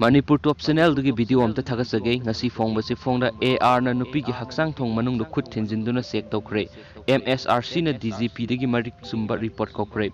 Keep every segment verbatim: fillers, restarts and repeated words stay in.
ꯃꯅꯤꯄꯨꯔ ꯇꯣꯞ ꯆꯦꯅꯦꯜꯗꯒꯤ video ꯑꯝꯇ ꯊꯥꯒꯠꯆꯒꯦ꯫ ꯉꯁꯤ ꯐꯣꯡꯕꯁꯤ ꯐꯣꯡꯗ ꯑꯦ ꯑꯥꯔꯅ ꯅꯨꯄꯤꯒꯤ ꯍꯛꯆꯥꯡ ꯊꯣꯡ ꯃꯅꯨꯡꯗ ꯈꯨꯠ ꯊꯤꯟꯖꯤꯟꯗꯨꯅ ꯆꯦꯛ ꯇꯧꯈ꯭ꯔꯦ꯫ ꯑꯦꯝ ꯑꯦꯁ ꯑꯥꯔ ꯁꯤꯅ ꯗꯤ ꯖꯤ ꯄꯤꯗꯒꯤ ꯃꯔꯤꯛ ꯆꯨꯝꯕ ꯔꯤꯄꯣꯔꯠ ꯀꯧꯈ꯭ꯔꯦ꯫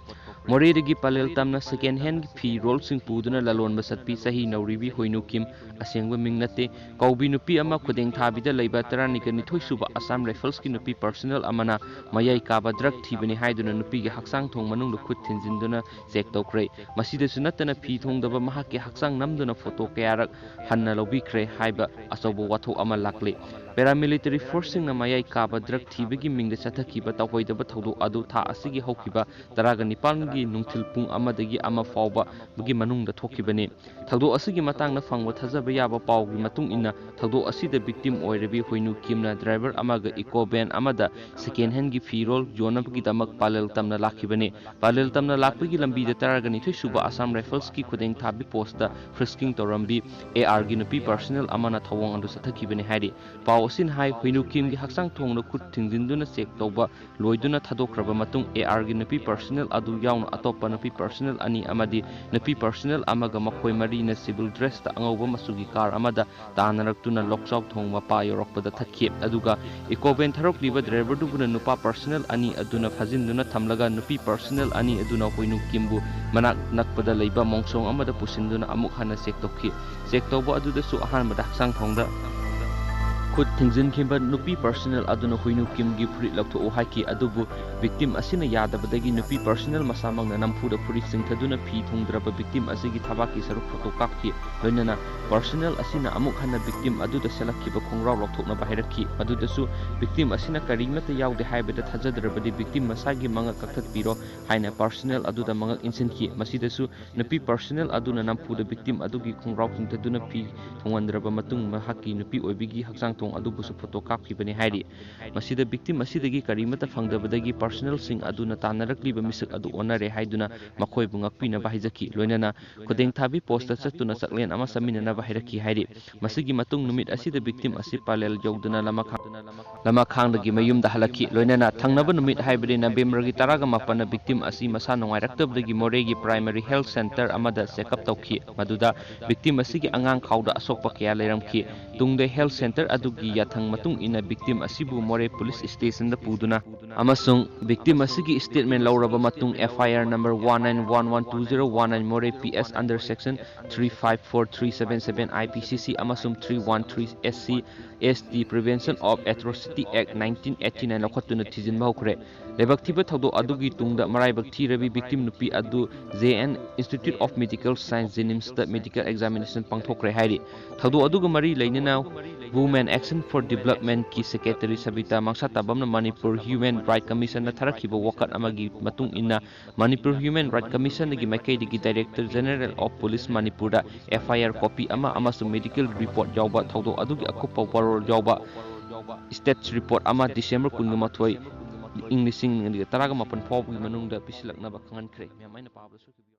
ꯃꯣꯔꯦꯗꯒꯤ ꯄꯂꯦꯜ ꯇꯝꯅ ꯁꯦꯀꯦꯟ ꯍꯦꯟꯒꯤ ꯐꯤꯔꯣꯜꯁꯤꯡ ꯄꯨꯗꯨꯅ ꯂꯂꯣꯟꯕ ꯆꯠꯄꯤ ꯆꯍꯤ ꯅꯧꯔꯤꯕꯤ ꯍꯣꯏꯅꯨ ꯀꯤꯝ, ꯑꯁꯦꯡꯕ ꯃꯤꯡ ꯅꯠꯇꯦ, ꯀꯧꯕꯤ ꯅꯨꯄꯤ ꯑꯃ ꯈꯨꯗꯦꯡ ꯊꯥꯕꯤꯗ ꯂꯩꯕ ꯇꯔꯥꯅꯤꯊꯣꯏ ꯁꯨꯕ ꯑꯁꯥꯝ ꯔꯥꯏꯐꯜꯁꯀꯤ ꯅꯨꯄꯤ ꯄꯔꯁꯅꯦꯜ ꯑꯃꯅ ꯃꯌꯥꯏ ꯀꯥꯕ ꯗ꯭ꯔꯒ ꯊꯤꯕꯅꯤ ꯍꯥꯏꯗꯨꯅ ꯅꯨꯄꯤꯒꯤ ꯍꯛꯆꯥꯡ ꯊꯣꯡ ꯃꯅꯨꯡꯗ ꯈꯨꯠ ꯊꯤꯟꯖꯤꯟꯗꯨꯅ ꯆꯦꯛ ꯇꯧꯈ꯭ꯔꯦ꯫ ꯃꯁꯤꯗꯁꯨ ꯅꯠꯇꯅ ꯐꯤ ꯊꯣꯡꯗꯕ ꯃꯍꯥꯛꯀꯤ ꯍꯛꯆꯥꯡ ꯅꯝꯗꯨꯅ ꯐꯣꯇꯣ ꯀꯌꯥꯔꯛ ꯍꯟꯅ ꯂꯧꯕꯤꯈ꯭ꯔꯦ ꯍꯥꯏꯕ ꯑꯆꯧꯕ ꯋꯥꯊꯣꯛ ꯑꯃ ꯂꯥꯛꯂꯤ꯫ ꯄꯦꯔꯥꯃꯤꯂꯤꯇꯔꯤ ꯐꯣꯔꯁꯁꯤꯡꯅ ꯃꯌꯥꯏ ꯀꯥꯕ ꯗ꯭ꯔꯒ ꯊꯤꯕꯒꯤ ꯃꯤꯡꯗ ꯆꯠꯊꯈꯤꯕ ꯇꯧꯍꯩꯗꯕ ꯊꯧꯗꯣꯛ ꯑꯗꯨ ꯊꯥ ꯑꯁꯤꯒꯤ ꯍꯧꯈꯤꯕ ꯇꯔꯥꯒ ꯅꯤꯄꯥꯟꯒꯤ ꯅꯨꯡꯊꯤꯜ ꯄꯨꯡ ꯑꯃꯗꯒꯤ ꯑꯃ ꯐꯥꯎꯕꯒꯤ ꯃꯅꯨꯡꯗ ꯊꯣꯛꯈꯤꯕꯅꯤ꯫ ꯊꯧꯗꯣꯛ ꯑꯁꯤꯒꯤ ꯃꯇꯥꯡꯗ ꯐꯪꯕ ꯊꯥꯖꯕ ꯌꯥꯕ ꯄꯥꯎꯒꯤ ꯃꯇꯨꯡ ꯏꯟꯅ, ꯊꯧꯗꯣꯛ ꯑꯁꯤꯗ ꯚꯤꯛꯇꯤꯝ ꯑꯣꯏꯔꯕꯤ ꯍꯣꯏꯅꯨ ꯀꯤꯝꯅ ꯗ꯭ꯔꯥꯏꯚꯔ ꯑꯃꯒ ꯏꯀꯣ ꯚꯦꯟ ꯑꯃꯗ ꯁꯦꯀꯦꯟ ꯍꯦꯟꯒꯤ ꯐꯤꯔꯣꯜ ꯌꯣꯟꯅꯕꯒꯤꯗꯃꯛ ꯄꯥꯂꯦꯜ ꯇꯝꯅ ꯂꯥꯛꯈꯤꯕꯅꯤ꯫ ꯄꯥꯂꯦꯜ ꯇꯝꯅ ꯂꯥꯛꯄꯒꯤ ꯂꯝꯕꯤꯗ ꯇꯔꯥꯒ ꯅꯤꯊꯣꯏ ꯁꯨꯕ ꯑꯁꯥꯝ ꯔꯥꯏꯐꯜꯁꯀꯤ ꯈꯨꯗꯦꯡ ꯊꯥꯕꯤ ꯄꯣꯁꯇ ꯐ꯭ꯔꯤꯁꯀꯤꯡ ꯇꯧꯔꯝꯕꯤ ꯑꯦ ꯑꯥꯔꯒꯤ ꯅꯨꯄꯤ ꯄꯔꯁꯅꯦꯜ ꯑꯃꯅ ꯊꯧꯑꯣꯡ ꯑꯗꯨ ꯆꯠꯊꯈꯤꯕꯅꯤ ꯍꯥꯏꯔꯤ꯫ ꯄꯥꯎ ꯑꯁꯤꯅ ꯍꯥꯏ, ꯍꯣꯏꯅꯨ ꯀꯤꯝꯒꯤ ꯍꯛꯆꯥꯡ ꯊꯣꯡꯅ ꯈꯨꯠ ꯊꯤꯡꯖꯤꯟꯗꯨꯅ ꯆꯦꯛ ꯇꯧꯕ ꯂꯣꯏꯗꯨꯅ ꯊꯥꯗꯣꯛꯈ꯭ꯔꯕ ꯃꯇꯨꯡ, ꯑꯦ ꯑꯥꯔꯒꯤ ꯅꯨꯄꯤ ꯄꯔꯁꯅꯦꯜ ꯑꯗꯨ ꯌꯥꯎꯅ ꯑꯇꯣꯞꯄ ꯅꯨꯄꯤ ꯄꯔꯁꯅꯦꯜ ꯑꯅꯤ ꯑꯃꯗꯤ ꯅꯨꯄꯤ ꯄꯔꯁꯅꯦꯜ ꯑꯃꯒ ꯃꯈꯣꯏ ꯃꯔꯤꯅ ꯁꯤꯚꯤꯜ ꯗ꯭ꯔꯦꯁꯇ ꯑꯉꯧꯕ ꯃꯆꯨꯒꯤ ꯀꯥꯔ ꯑꯃꯗ ꯇꯥꯟꯅꯔꯛꯇꯨꯅ ꯂꯣꯛꯆꯥꯎ ꯊꯣꯡ ꯃꯄꯥ ꯌꯧꯔꯛꯄꯗ ꯊꯠꯈꯤ꯫ ꯑꯗꯨꯒ ꯏꯀꯣ ꯚꯦꯟ ꯊꯧꯔꯛꯂꯤꯕ ꯗ꯭ꯔꯥꯏꯚꯔꯗꯨꯕꯨꯅ ꯅꯨꯄꯥ ꯄꯔꯁꯅꯦꯜ ꯑꯅꯤ ꯑꯗꯨꯅ ꯐꯥꯖꯤꯟꯗꯨꯅ ꯊꯝꯂꯒ ꯅꯨꯄꯤ ꯄꯔꯁꯅꯦꯜ ꯑꯅꯤ ꯑꯗꯨꯅ ꯍꯣꯏꯅꯨ ꯀꯤꯝꯕꯨ ꯃꯅꯥꯛ ꯅꯛꯄꯗ ꯂꯩꯕ ꯃꯣꯡꯁꯣꯡ ꯑꯃꯗ ꯄꯨꯁꯤꯟꯗꯨꯅ ꯑꯃꯨꯛ ꯍꯟꯅ ꯆꯦꯛ ꯇꯧꯈꯤ꯫ ꯆꯦꯛ ꯇꯧꯕ ꯑꯗꯨꯗꯁꯨ ꯑꯍꯥꯟꯕꯗ ꯍꯛꯆꯥꯡ ꯊꯣꯡꯗ ꯈꯨꯠ ꯊꯤꯡꯖꯤꯟꯈꯤꯕ ꯅꯨꯄꯤ ꯄꯔꯁꯅꯦꯜ ꯑꯗꯨꯅ ꯍꯣꯏꯅꯨ ꯀꯤꯝꯒꯤ ꯐꯨꯔꯤꯠ ꯂꯧꯊꯣꯛꯎ ꯍꯥꯏꯈꯤ, ꯑꯗꯨꯕꯨ ꯚꯤꯛꯇꯤꯝ ꯑꯁꯤꯅ ꯌꯥꯗꯕꯗꯒꯤ ꯅꯨꯄꯤ ꯄꯔꯁꯅꯦꯜ ꯃꯁꯥꯃꯛꯅ ꯅꯝꯐꯨꯗ ꯐꯨꯔꯤꯠ ꯆꯤꯡꯊꯗꯨꯅ ꯐꯤ ꯊꯨꯡꯗ꯭ꯔꯕ ꯚꯤꯛꯇꯤꯝ ꯑꯁꯤꯒꯤ ꯊꯕꯥꯛꯀꯤ ꯁꯔꯨꯛ ꯐꯣꯇꯣ ꯀꯥꯞꯈꯤ꯫ ꯂꯣꯏꯅꯅ ꯄꯔꯁꯅꯦꯜ ꯑꯁꯤꯅ ꯑꯃꯨꯛ ꯍꯟꯅ ꯚꯤꯛꯇꯤꯝ ꯑꯗꯨꯗ ꯁꯦꯠꯂꯛꯈꯤꯕ ꯈꯣꯡꯒ꯭ꯔꯥꯎ ꯂꯧꯊꯣꯛꯅꯕ ꯍꯥꯏꯔꯛꯈꯤ꯫ ꯃꯗꯨꯗꯁꯨ ꯚꯤꯛꯇꯤꯝ ꯑꯁꯤꯅ ꯀꯔꯤꯃꯠꯇ ꯌꯥꯎꯗꯦ ꯍꯥꯏꯕꯗ ꯊꯥꯖꯗ꯭ꯔꯕꯗꯤ ꯚꯤꯛꯇꯤꯝ ꯃꯁꯥꯒꯤ ꯃꯉꯛ ꯀꯛꯊꯠꯄꯤꯔꯣ ꯍꯥꯏꯅ ꯄꯔꯁꯅꯦꯜ ꯑꯗꯨꯗ ꯃꯉꯛ ꯏꯟꯁꯤꯟꯈꯤ꯫ ꯃꯁꯤꯗꯁꯨ ꯅꯨꯄꯤ ꯄꯔꯁꯅꯦꯜ ꯑꯗꯨꯅ ꯅꯝꯐꯨꯗ ꯚꯤꯛꯇꯤꯝ ꯑꯗꯨꯒꯤ ꯈꯣꯡꯒ꯭ꯔꯥꯎ ꯆꯤꯡꯊꯗꯨꯅ ꯐꯤ ꯊꯣꯡꯍꯟꯗ꯭ꯔꯕ ꯃꯇꯨꯡ ꯃꯍꯥꯛꯀꯤ ꯅꯨꯄꯤ ꯑꯣꯏꯕꯤꯒꯤ ꯍꯛꯆꯥꯡ ꯊꯣꯡ ꯑꯗꯨꯕꯨꯁꯨ ꯐꯣꯇꯣ ꯀꯥꯞꯈꯤꯕꯅꯤ ꯍꯥꯏꯔꯤ꯫ ꯃꯁꯤꯗ victim ꯑꯁꯤꯗꯒꯤ ꯀꯔꯤꯃꯠꯇ ꯐꯪꯗꯕꯗꯒꯤ personalꯁꯤꯡ ꯑꯗꯨꯅ ꯇꯥꯟꯅꯔꯛꯂꯤꯕ ꯃꯤꯁꯛ ꯑꯗꯨ ꯑꯣꯟꯅꯔꯦ ꯍꯥꯏꯗꯨꯅ ꯃꯈꯣꯏꯕꯨ ꯉꯥꯛꯄꯤꯅꯕ ꯍꯥꯏꯖꯈꯤ꯫ ꯂꯣꯏꯅꯅ ꯈꯨꯗꯦꯡ ꯊꯥꯕꯤ ꯄꯣꯁꯇ ꯆꯠꯇꯨꯅ ꯆꯥꯛꯂꯦꯟ ꯑꯃ ꯆꯥꯃꯤꯟꯅꯅꯕ ꯍꯥꯏꯔꯛꯈꯤ ꯍꯥꯏꯔꯤ꯫ ꯃꯁꯤꯒꯤ ꯃꯇꯨꯡ ꯅꯨꯃꯤꯠ ꯑꯁꯤꯗ victim ꯑꯁꯤ ꯄꯂꯦꯜ ꯌꯧꯗꯨꯅ ꯂꯃꯈꯥꯡ ꯂꯃꯈꯥꯡꯗꯒꯤ ꯃꯌꯨꯝꯗ ꯍꯜꯂꯛꯈꯤ꯫ ꯂꯣꯏꯅꯅ ꯊꯪꯅꯕ ꯅꯨꯃꯤꯠ ꯍꯥꯏꯕꯗꯤ ꯅꯕꯦꯝꯕꯔꯒꯤ ꯇꯔꯥꯒ ꯃꯥꯄꯟꯅ victim ꯑꯁꯤ ꯃꯁꯥ ꯅꯨꯡꯉꯥꯏꯔꯛꯇꯕꯗꯒꯤ ꯃꯣꯔꯦꯒꯤ primary health centre ꯑꯃꯗ check up ꯇꯧꯈꯤ꯫ ꯃꯗꯨꯗ victim ꯑꯁꯤꯒꯤ ꯑꯉꯥꯡ ꯈꯥꯎꯗ ꯑꯁꯣꯛꯄ ꯀꯌꯥ ꯂꯩꯔꯝꯈꯤ꯫ ꯇꯨꯡꯗ health centre ꯑꯗꯨꯒꯤ ꯌꯥꯊꯪ ꯃꯇꯨꯡ ꯏꯟꯅ victim ꯑꯁꯤꯕꯨ ꯃꯣꯔꯦ police stationꯗ ꯄꯨꯗꯨꯅ ꯑꯃꯁꯨꯡ victim ꯑꯁꯤꯒꯤ statement ꯂꯧꯔꯕ ꯃꯇꯨꯡ F I R number one nine one one two zero one nine ꯃꯣꯔꯦ P S under section three five four three seven seven I P C C ꯑꯃꯁꯨꯡ three one three S C S T Prevention of Atrocity Act nineteen eighty nine ꯂꯧꯈꯠꯇꯨꯅ ꯊꯤꯖꯤꯟꯕ ꯍꯧꯈ꯭ꯔꯦ꯫ ꯂꯥꯏꯕꯛ ꯊꯤꯕ ꯊꯧꯗꯣꯛ ꯑꯗꯨꯒꯤ ꯇꯨꯡꯗ ꯃꯔꯥꯏꯕꯛ ꯊꯤꯔꯕꯤ victim ꯅꯨꯄꯤ ꯑꯗꯨ J N Institute of Medical Science JNIMSꯇ medical examination ꯄꯥꯡꯊꯣꯛꯈ꯭ꯔꯦ ꯍꯥꯏꯔꯤ꯫ ꯊꯧꯗꯣꯛ ꯑꯗꯨꯒ ꯃꯔꯤ ꯂꯩꯅꯅ Women Action for Developmentꯀꯤ secretary Sabita ꯃꯪꯁꯥꯇꯥꯕꯝꯅ Manipur Human Right Commissionꯗ ꯊꯥꯔꯛꯈꯤꯕ ꯋꯥꯀꯠ ꯑꯃꯒꯤ ꯃꯇꯨꯡ ꯏꯟꯅ Manipur Human Right Commissionꯒꯤ ꯃꯥꯏꯀꯩꯗꯒꯤ Director General of Police ꯃꯅꯤꯄꯨꯔꯗ F I R copy ꯑꯃ ꯑꯃꯁꯨꯡ medical report ꯌꯥꯎꯕ ꯊꯧꯗꯣꯛ ꯑꯗꯨꯒꯤ ꯑꯀꯨꯞꯄ ꯋꯥꯔꯣꯜ ꯌꯥꯎꯕ status report ꯑꯃ December ꯀꯨꯟꯒ ꯃꯥꯊꯣꯏ, ꯏꯪ ꯂꯤꯁꯤꯡ ꯑꯅꯤꯒ ꯇꯔꯥꯒ ꯃꯥꯄꯟ ꯐꯥꯎꯕꯒꯤ ꯃꯅꯨꯡꯗ ꯄꯤꯁꯤꯜꯂꯛꯅꯕ ꯈꯪꯍꯟꯈ꯭ꯔꯦ꯫ ꯃꯌꯥꯝ ꯑꯩꯅ ꯄꯥꯕꯗ ꯁꯣꯏꯈꯤꯕ ꯌꯥꯎ-